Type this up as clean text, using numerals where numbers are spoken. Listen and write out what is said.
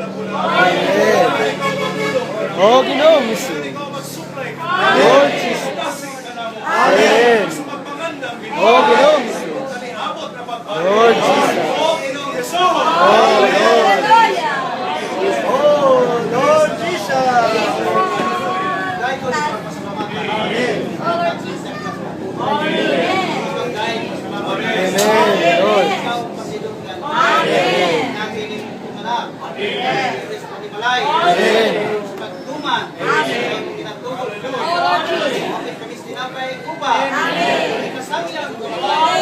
Pagpula-pula. Amen. Oh, Ginoong Jesus. Ikaw magsuplay. Lord Jesus. Dasig ka namo. Amen. Sa pagpangandam, Ginoo. Oh, Ginoong Jesus. Kaniabot na pagbalik. Lord Jesus. Oh, Ginoong Jesus. Oh, Lord. Hallelujah. Oh, Lord Jesus. Amen. Oh, Lord Jesus. Amen. Amen, Lord. Amen. Amen. Oh, Lord Jesus. Oh, Lord Jesus.